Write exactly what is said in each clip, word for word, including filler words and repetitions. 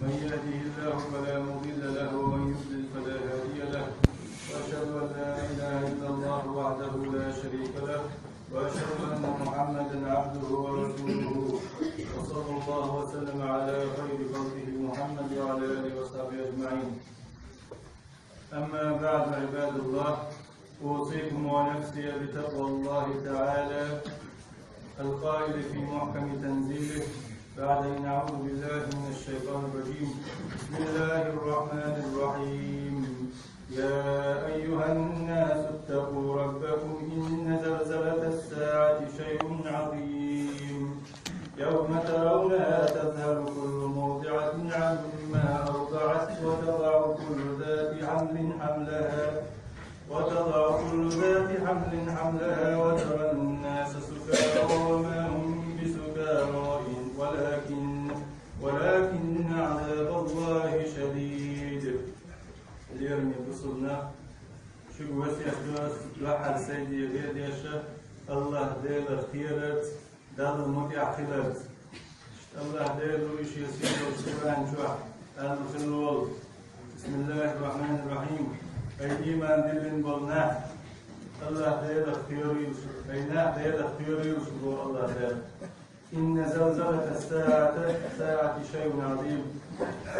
من يهده الله فلا مضل له، ومن يضلل فلا هادي له. وأشهد أن لا إله إلا الله وحده لا شريك له، وأشهد أن محمدا عبده ورسوله. وصلى الله وسلم على خير خلقه محمد وعلى آله وصحبه أجمعين. أما بعد، عباد الله، أوصيكم ونفسي بتقوى الله تعالى، القائل في محكم تنزيله بعد أن أعوذ بالله من الشيطان الرجيم. بسم الله الرحمن الرحيم. يا أيها الناس اتقوا ربكم، إن زلزلة الساعة شيء عظيم. يوم ترونها تذهل كل مرضعة عما أرضعت، وتضع كل ذات حمل حملها، وتضع كل ذات حمل حملها، وترى الناس سكارى وما هم بسكارى، ولكن، ولكن عذاب الله شديد. Лерни бусулна, шуга васият дуас, дуахьал сайдия гердеша, Аллах Дела херат, Далла мутӀахь хиларца. Аллах Дела вуй шен сийлахь Къуръан чохь аьлла хилла волу: «Бисмиллахир Рахманир Рахим». Ай ийман диллина болу нах, Аллах Делах кхоьруьйтуш, ай нах Делах кхоьруьйтуш боху Аллах Дела. «Инна залзалата саата, саати шайун азим».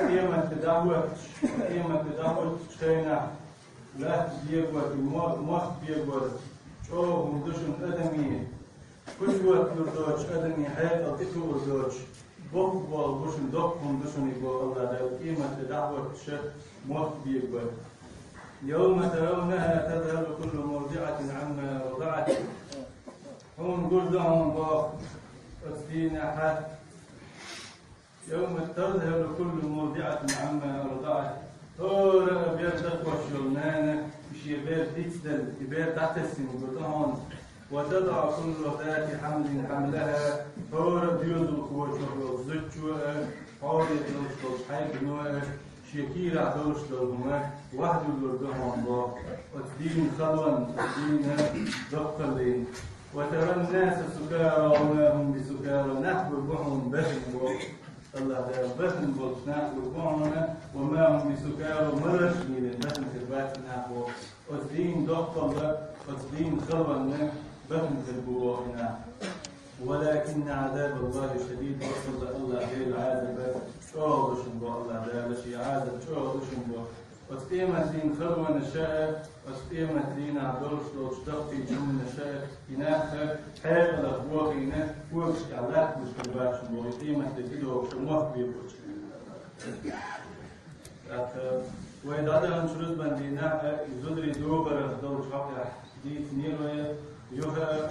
Къематде дӀахӀоттуш, къематде дӀахӀоттучу хенахь латта бегор, мо-, мохк бегор чӀогӀа хӀума ду шуна адамийн. Куьг хӀотталур доцуш, адамийн хьекъал тӀетухур доцуш, боккха болу бу шуна, доккха хӀума ду шуна и боху Аллах Дала, къематде дӀахӀоттуша мохк бегор. «Йовма таравнаха тазхӀалу куллу мурдиӀатин Ӏамма ардаӀат». Хьуна гур ду хьуна боху оцу дийнахь, «Йовма тазхӀалу куллу мурдиӀатин Ӏамма ардаӀат». ХӀора а бер дакхош йолу нана, и шен бер дицделла, и бер дӀатесна гур ду хьуна. «Ва тадаӀу куллу зати хьамлин хьамлаха». ХӀора а доьзалхочух йолу зудчо а, хьоле долуш долчу хьайгано а, шен кийрахь долуш долу хӀума вахьдуьллур ду хьуна боху оцу дийнан халонна, оцу дийнан доккхаллина. «Ва таран наса сукара ва ма хӀум бисукара». Нах гур бу хьуна бехна боху Аллах Дала, бехна болчу нах гур бу хьуна, «ва ма хӀум бисукара», мараш а йиллина бехна хир бац и нах боху. Оцу дийнан доккхалла, оцу дийнан халонна бехна хир бу боху и нах. «Валакинна Ӏазабаллахи шадид», боху Аллах Дела, Ӏазаб чӀогӀа ду шуна боху Аллах Дала, шен Ӏазаб чӀогӀа ду шуна боху. Оцу къематдийнан халонаш а, оцу къематдийнахь долуш долчу даккхийчу хӀуманаш а, и нах а хьекъалах бохийна, когаш тӀехь латталуш хир бац шуна боху, и къематде тӀедогӀуш мохк бегочу. ТӀаккха вай дӀадаханчу рузбан дийнахь а и зударий дохарах долчу хьокъехь дийцинера вай, юха а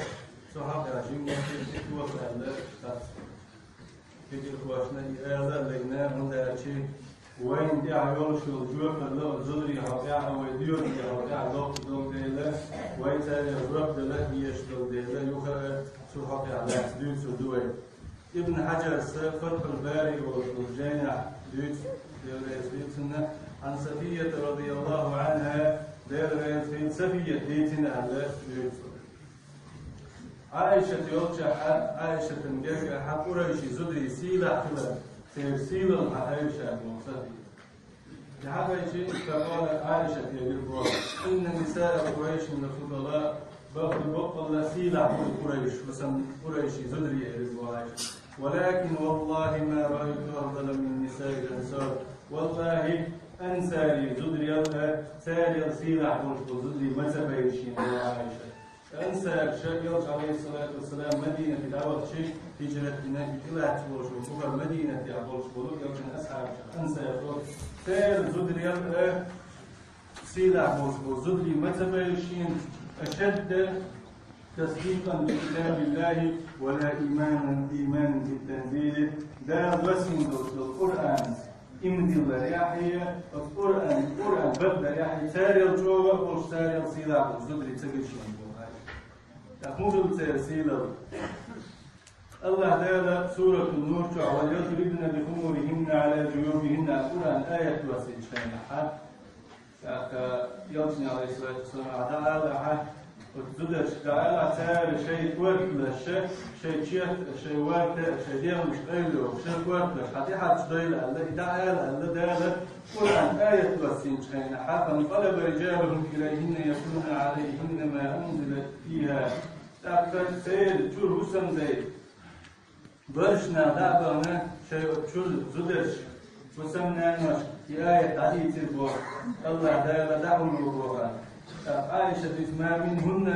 цу хьокъехь жимма хир ду аьлла, цхьацца фикирхошна и ала а лайна, хӀунда аьлча вайна тӀехь йолуш йолу жоьпалла оцу зударийн хьокъехь а, вай доьзалан хьокъехь а доккха долу дела, вай цаьрга жоп дала дезаш долу дела, юха а цу хьокъехь лаьцна дуьйцур ду вай. Ибн Хьаджарс Фатхьул Бари олучу жайнахь дуьйцу, Дела реза хуьлда цунна, Ӏан Сафията радияллаху Ӏанха, Дела реза хуьлда, Сафията дийцина аьлла дуьйцу. Ӏайшат йолчохь, Ӏайшатан гергахь къурайшийн зударий сийлахь хилар, церан сийлалла хьахийра ша боху Сафията. Хьахийча, факъалат Ӏайшат элира боху: «Инна нисаа Къурайшин лафудала», бакъ-, баккъалла сийлахь бу къурайш, хӀусам къурайшийн зударий элира боху Ӏайшат. «Валакин валлахи ма раайту афдала мин нисаил ансар». Валлахи, ансарийн зударел а, царел сийлахь болуш болу зударий ма ца байра шена боху Ӏайшат. Ансарша Элча, алейхиссалату вассалам, Мадинате дӀавахча, хиджрат дина, и тӀелаьцна волуш волу, бухара Мадинатехь болуш болу Элчан асхьабаш, ансарша, церан зударел а сийлахь болуш болу зударий ма ца байра шена, ашадда тасдикъан би китабиллахи ва ла иманан, иманан би танзили, Дала доссийна долуш долу Къуръан иман дилларехь а, оцу Къуръан, Къуръан бакъдарехь а, царел чӀогӀа а болуш, царел сийлахь болуш зударий ца гира шена боху Ӏайшат. ТӀаккха хӀун хилла церан сийлалла? Аллах Дала Суратун Нур чохь: «Валь-ядрибна би хумурихинна Ӏала джуюбихинна», Къуръан аят доссийчу хенахь, тӀаккха Элчане, алейхиссалату вассалам, дӀаала ахьа, Оцу зударшка аьлла, цара шайн корталаш, шайн чет, шайн варта, шайн дегӀмаш къайлайо, шайн корталаш хьан тӀехьарчадойла аьлла, и дӀаала аьлла, Дала Къуръан аят доссийначу хенахь: «فانقلب رجال إليهن يتلون عليهن ما أنزل فيها». ТӀаккха церан чуьра хӀусамдай баршна дӀа а бахана, шайн оцу чуьра зударшка, хӀусамнаношка и аят дӀадийцира боху, АллахӀ Дала дӀахьуло боху. ТӀаккха Ӏайшас: «ما منهن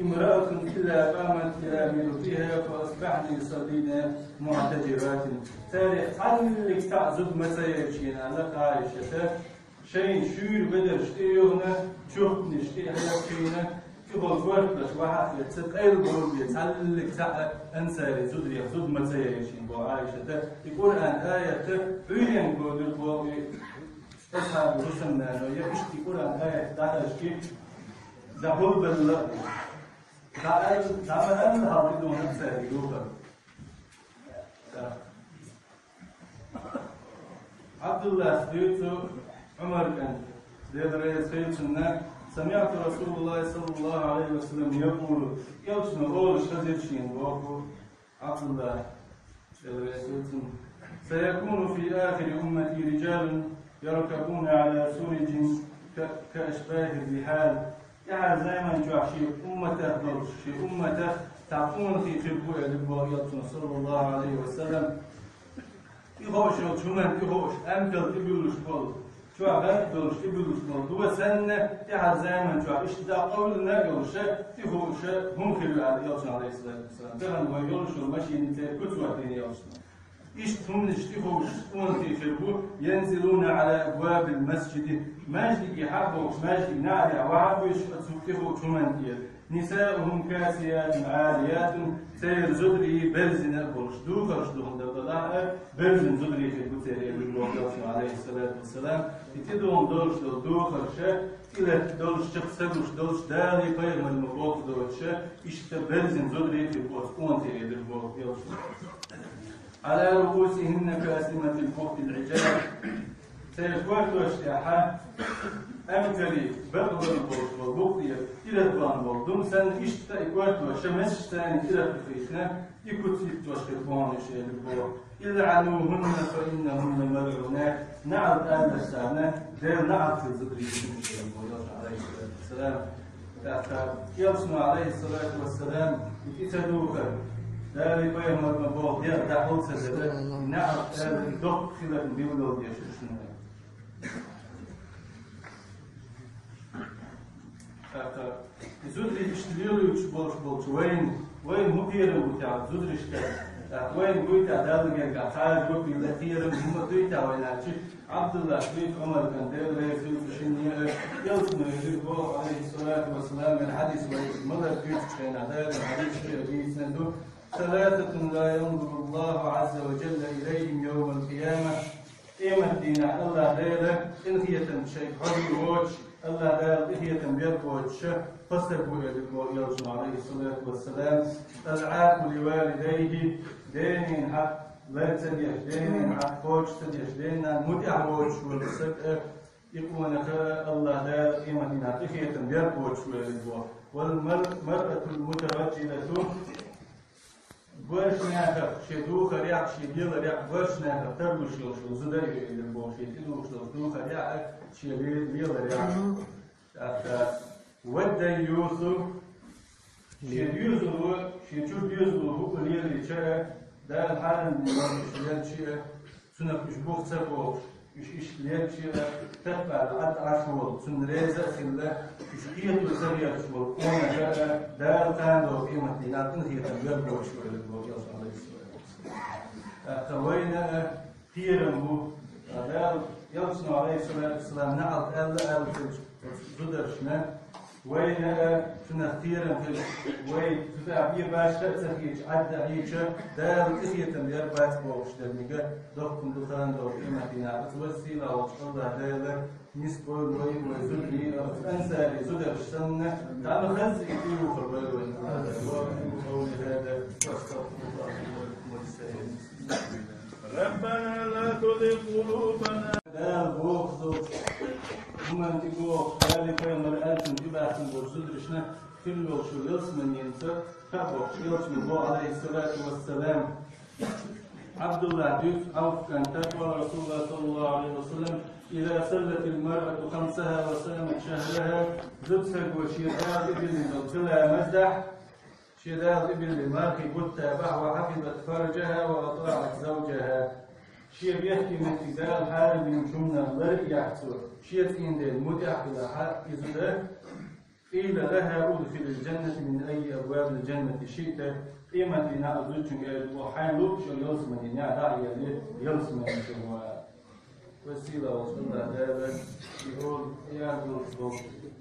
امرأة إلا قامت تلامر بها فأصبحن يصلين معتجرات». Царех цхьаннех цхьаъ зуда ма ца яра шена, аьлла Ӏайшас. Шайна шуьйра бедарш тӀе а йохна, чухнаш тӀе а хьоькхийна, тӀехула корталаш вахьа а хетта, къайлабовлий, цхьаннех цхьаъ ансарийн зударех зуда ма ца яра шена боху Ӏайшас. И Къуръан аят Ӏуьйренга бовлира боху и асхьаб хӀусамнано, я иштта и Къуръан аят дӀахьаьжча, дӀахьулбелла а, дӀа-, дӀа ма аьлла хьалха дуьйна цаьрга духар. Ӏабдуллас дуьйцу, Ӏумар кӀант, Дела реза хуьлда цунна: «سمعت رسول الله صلى الله عليه وسلم يقول», элчано олуш хезира шена боху Ӏабдуллас, Дела реза хуьлда цунна: «سيكون في آخر أمتي رجال يركبون على سرج ك-، كأشباه الرحال». ТӀаьхьара заман чохь шен умматах долуш, шен умматах цхьа къонахий хир бу, элира боху элчано, саллаллаху Ӏалайхи ва саллам. ТӀехуъуш йолчу хӀуманна тӀехуъуш, амтал тӀебуьллуш болу, чохь гӀарг долуш тӀебуьллуш болу дон санна, тӀаьхьара заман чохь иштта дӀакъовлина а йолуша, тӀехуъуша хӀума хир ю аьлла элчано, Ӏалайхиссалату вассалам. Тахана вай йолуш йолу машина церан куц ватийна элчано. Иштта хӀуманаш тӀехуъуш къонахий хир бу, «ينزلون على أبواب المسجد», маьждиге хьа а бохуш, маьждиг неӀарехь вахьа а буьйсуш, оцу тӀехуъучу хӀуманна тӀера. «نساؤهم كاسيات عاريات», церан зударий берзина а болуш, духарш духна дагадахь а, берзина зударий хир бу церан, элира боху элчано, Ӏалайхиссалату вассалам. И тӀедухна долуш долу духарша, тӀелетта долуш, чекх са гуш долуш, Дала а, пайхамара а ма боху доцуша, иштта берзина зударий хир бу оцу къонахий, элира боху элчано. «على رؤوسهن كأسنمة البخت العجاف». Церан кортош тӀехь а, амкарий, бакъбарг болуш болу, букъ тӀера ират бан болу дон санна, иштта и кортош, ша месаш царна ират бихийтина, и куц йиттош хир бу хьуна уьш, элира боху. «العنوهن فإنهن ملعونات». НеӀалт алалаш царна, Делан неӀалт хилла зударий хир бу, элира боху элчано, Ӏалайхиссалату вассалам. ТӀаккха элчано, Ӏалайхиссалату вассалам, и тӀе ца духар, Дала а, пайхамара а ма боху дегӀ дӀахьул ца дара, и неӀалт ала и доккха хиларна билгал деш ду шуна. ТӀаккха и зударий иштта лелойтуш болуш болчу вайна, вайна хӀун кхерам бу техьа зударшка? ТӀаккха вайна буй техьа Далла гергахь кхажа бакъвилла кхерам, хӀумма дуй техьа вайна аьлча, Ӏабдуллас дуьйцу, Ӏумар кӀант, Дела реза хуьлда цунна, шинна а, элчано элира боху, Ӏалайхиссалату вассалам, мел хьадис вай ма-дарра дуьйцучу хенахь, Дала хьадис чуьра дийцина ду: «ثلاثة لا ينظر الله عز وجل إليهم يوم القيامة». Къематдийнахь АллахӀ Дала къинхетам шайга хьожур воцуш, АллахӀ Дала къинхетам бер боцуша, пхи стаг бу, элира боху элчано, Ӏалайхиссалату вассалам: «العاق لوالديه», денна хьакъ лар ца деш, денна хьакъ кхочуш ца деш, денна мутӀахь воцуш волу стаг а, и къонах а АллахӀ Дала къематдийнахь къинхетам бер боцуш ву, элира боху. «والمرأة المترجلة». Баршнахах шен духарехь, шен леларехь, баршнахах тарлуш йолуш йолу зуда а ю, элира боху, шен тӀедухуш долчу духарехь а, шен ле-, леларехь а. ТӀаккха: «والديوث», шен доьзало, шен чуьра доьзало хӀуъа лелийча а, Дала хьарам дина уьш лелча а, цунах уьш бух ца бохуш, уьш иштта лелча а, таппала Ӏад Ӏаш волу, цунна реза а хилла, уьш кхетар ца хеташ волу къонах а, Дала кхана догӀу къематдийнахь къинхетам бер боцуш ву, элира боху элчано, Ӏалайхиссалату вассалам. ТӀаккха вайна а кхерам бу, Дала, элчано, Ӏалайхиссалату вассалам, неӀалт аьлла аьлла хилча оцу зударшна, вайна а цунах кхерам хилча, вай цу тӀехь бен башха а ца хеташ Ӏад а Ӏийча, Дала къинхетам бер бац бохуш дерг доккха ду кхана догӀу къематдийнахь. Оцу веза-сийлахь волчу АллахӀ Дала нисбойла вай а, вай зударий а, оцу ансарийн зударш санна, дӀа ма хазза и тӀеюхур бойла вайна АллахӀ Дала. وأقول قولي هذا وأستغفر الله لي ولكم ولسائر المسلمين. ربنا لا تزغ قلوبنا. Дала боху долчу хӀуманна тӀебогӀуш, Дала а, пайхамара а аьллачунна тӀебаьхкина болчу зударшна Хилла волчу ялсаманенца, кхаъ бохучу элчано боху, алейхиссалату вассалам, Абдуллах дуьйцу Ӏавф кӀанта, قال رسول الله صلى الله عليه وسلم: إذا صلت المرأة خمسها وصامت شهرها, зуда стага шен Дала тӀедиллина долу ламаз дахь, шен Дала тӀедиллина мархий бутт бахь, وحفظت فرجها وأطاعت زوجها, шен бехке меттиг Дала хьарам бинчунна лар а яхьа цо, шен цӀийнан ден мутӀахь хилахь и зуда, قيل لها: ادخلي الجنة من أي أبواب الجنة شئت. Къематдийнахь оцу зудчуьнга аьлла боху: хьайна луъучу ялсаманин неӀ дӀа а елла, ялсамани чу ван. Вай сийлахь волчу АллахӀ Дала и олу, и ар долуш долу,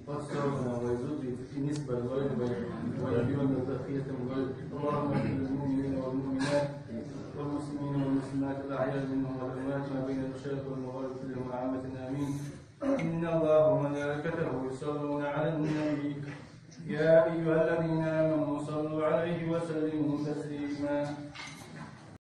оцу тобанан вай зудчуьнца и нисбар лойла вай, вай доьналла кхетам лойла. اللهم اغفر للمؤمنين والمؤمنات والمسلمين والمسلمات الأحياء منهم والأموات ما بين المشارق والمغارب كلهم عامة آمين. إن الله وملائكته يصلون على النبي، يا أيها الذين آمنوا صلوا عليه وسلموا تسليما.